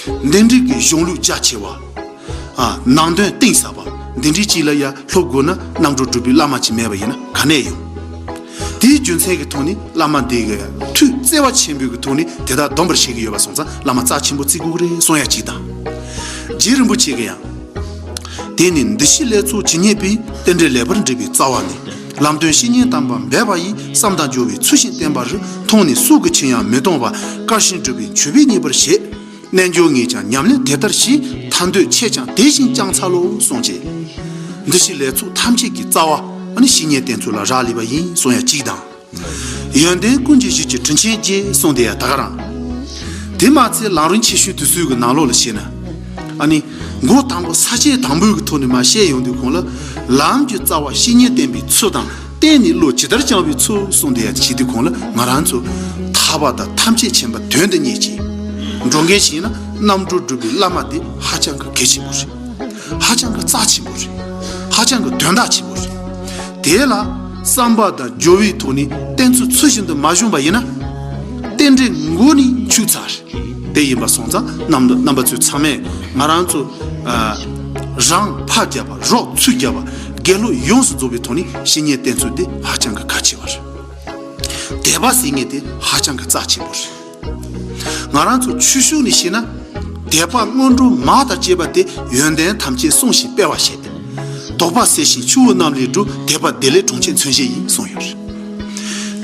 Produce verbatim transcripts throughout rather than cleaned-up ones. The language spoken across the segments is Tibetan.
འདི་འདྲའི་གི་གཞུང་ལུགས་རྒྱ་ཆེ་བ། ཨ། ནང་དོན་གཏིང་ཟབ་པ། འདི་འདྲའི་ཅིག་ལ་ཡ་སློབ་དགོས་ན་རྣམ་གྲོལ་གྲུབ་པའི་བླ་མ་ཅིག་མེད་པ་ཡིན་ན་ག་ནས་ཡོང་། དེའི་རྒྱུ་མཚན་གྱི་ཐོག་ནས་བླ་མ་འདི་གི་ཐུགས་བརྩེ་བ་ཆེན་པོའི་གི་ཐོག་ནས་དེ་དག་སྡོམ་པར་བྱེད་ཀྱི་ཡོད་པ་སོང་ཙང་བླ་མ་རྩ་ཆེན་པོ་བརྩི་དགོས་ཀྱི་རེད་གསུང་ཡ་གཅིག་དང་། རྗེ་རིན་པོ་ཆེ་གི་ཡང་། དེ་ནི་འདུ་ཤེས་ལེགས་ཚོགས་ཇི་སྙེད་པའི། རྟེན་འབྲེལ་ལེགས་པར་འགྲིག་པའི་རྩ་བ་ནི། ལམ་སྟོན་བཤེས་གཉེན་དམ་པ་འབད་པ་ཡིས། བསམ་དང་སྦྱོར་བས་ཚུལ་བཞིན་བསྟེན་པར། མཐོང་ནས་སུ་གིས་ཆོས་ཡང་མི་གཏོང་བར། དཀར་ཞིང་སྒྲུབ་པའི་མཆོད་པས་མཉེས་པར་བྱེད། རྣལ་འབྱོར་ངས་ཀྱང་ཉམས་ལེན་དེ་ལྟར་བྱས། ཐར་འདོད་ཆེས་ཀྱང་དེ་བཞིན་བསྐྱང་འཚལ་ལོ་གསུངས་ཀྱི། འདུ་ཤེས་ལེགས་ཚོགས་ཐམས་ཅད་ཀྱི་རྩ་བ་ཨ་ནི་བཤེས་གཉེན་བསྟེན་ཚུལ་ལ་རག་ལས་པ་ཡིན་གསུང་ཡ་གཅིག་དང་། ཡོན་ཏན་ཀུན་གྱི་གཞི་གཅིག་དྲིན་ཆེན་རྗེ་གསུངས་དེ་ཡ་ད་ག་རང་། དེ་མ་ཚད་ལམ་རིམ་ཆེ་ཤོས་དུས་ཚོད་ཀྱི་ནང་ལོགས་ལ་བཤད་ན། ཨ་ནི། འགོ་དང་པོ་ས་བཅད་དང་པོའི་གི་ཐོག་ནས་མ་བཤད་ཡོང་དུས་གོང་ལ། ལམ་གྱི་རྩ་བ་བཤེས་གཉེན་བསྟེན་པའི་ཚུལ་དང་། བསྟེན་ནས་བློ་ཇི་ལྟར་བྱང་བའི་ཚུལ་གསུངས་དེ་ཡ་བྱེད་དུས་གོང་ལ་ང་རང་ཚོ། ཐར་པ་དང་ཐམས་ཅད་མཁྱེན་པ་དོན་དུ་གཉེར་ཅིང་། འགྲོ་མཁན་ཞིག་ཡིན་ན་རྣམ་གྲོལ་སྒྲུབ་པའི་བླ་མ་དེ་ཧ་ཅང་གི་གལ་ཆེན་པོ་རེད། ཧ་ཅང་གི་རྩ་ཆེན་པོ་རེད། ཧ་ཅང་གི་དོན་དག་ཆེན་པོ་རེད། དེ་ལ་བསམ་པ་དང་སྦྱོར་བའི་ཐོག་ནས་བསྟེན་ཚུལ་ཚུལ་བཞིན་དུ་མ་བྱུང་བ་ཡིན་ན། རྟེན་འབྲེལ་མགོ་ནས་འཆུག་ཚར། དེ་ཡིན་པ་སོང་ཙང་རྣམ་རྣམ་པ་ཚོས་ཚང་མས་ང་རང་ཚོ། ཨ། རང་ཕར་རྒྱབ་པ་རོགས་ཚུར་རྒྱབ་པ་དགེ་སློབ་ཡོངས་སུ་རྫོགས་པའི་ཐོག་ནས་བཤེས་གཉེན་བསྟེན་ཚུལ་དེ་ཧ་ཅང་གི་གལ་ཆེ་བ་རེད། དད་པ་ཟེར་མཁན་དེ་ཧ་ཅང་གི་རྩ་ཆེན་པོ་རེད། ང་རང་ཚོ་ཆོས་ཕྱོགས་ནས་བཤད་ན། དད་པ་སྔོན་འགྲོ་མ་དང་བཅས་པ་དེ་ཡོན་ཏན་ཐམས་ཅད་སྲུང་ཞིང་སྤེལ་བར་བྱེད། དོགས་པ་སེལ་ཞིང་ཆུ་བོ་རྣམས་ལས་སྒྲོལ། དད་པ་བདེ་ལེགས་གྲོང་ཁྱེར་མཚོན་བྱེད་ཡིན་གསུངས་ཡོད་རེད།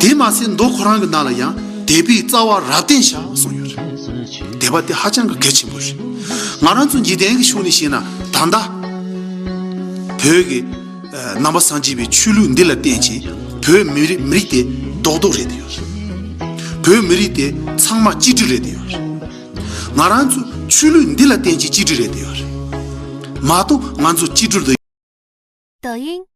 དེ་མ་ཟད་མདོ་ཁོ་རང་གི་ནང་ལ་ཡང་དད་པའི་རྩ་བ་རབ་བརྟན་བྱ་གསུངས་ཡོད་རེད། དད་པ་དེ་ཧ་ཅང་གི་གལ་ཆེན་པོ་རེད། ང་རང་ཚོ་འཇིག་རྟེན་གྱི་ཕྱོགས་ནས་བཤད་ན་ད་ལྟ་བོད་ཀྱི་ནང་པ་སངས་རྒྱས་པའི་ཆོས་ལུགས་འདི་ལ་བརྟེན་ཅིང་བོད་མི་རིགས་མི་རིགས་དེ་རྡོག་རྡོག་རེད་དེ་ཡོད་རེད། བོད་མི་རིགས་དེ་ཚང་མ་གཅིག་སྒྲིལ་རེད་དེ་ཡོད་རེད། ང་རང་ཚོ་ཆོས་ལུགས་འདི་ལ་བརྟེན་ཅིང་གཅིག་སྒྲིལ་རེད་དེ་ཡོད་རེད། མ་གཏོགས་ང་ཚོ་གཅིག་སྒྲིལ་དུ། 抖音，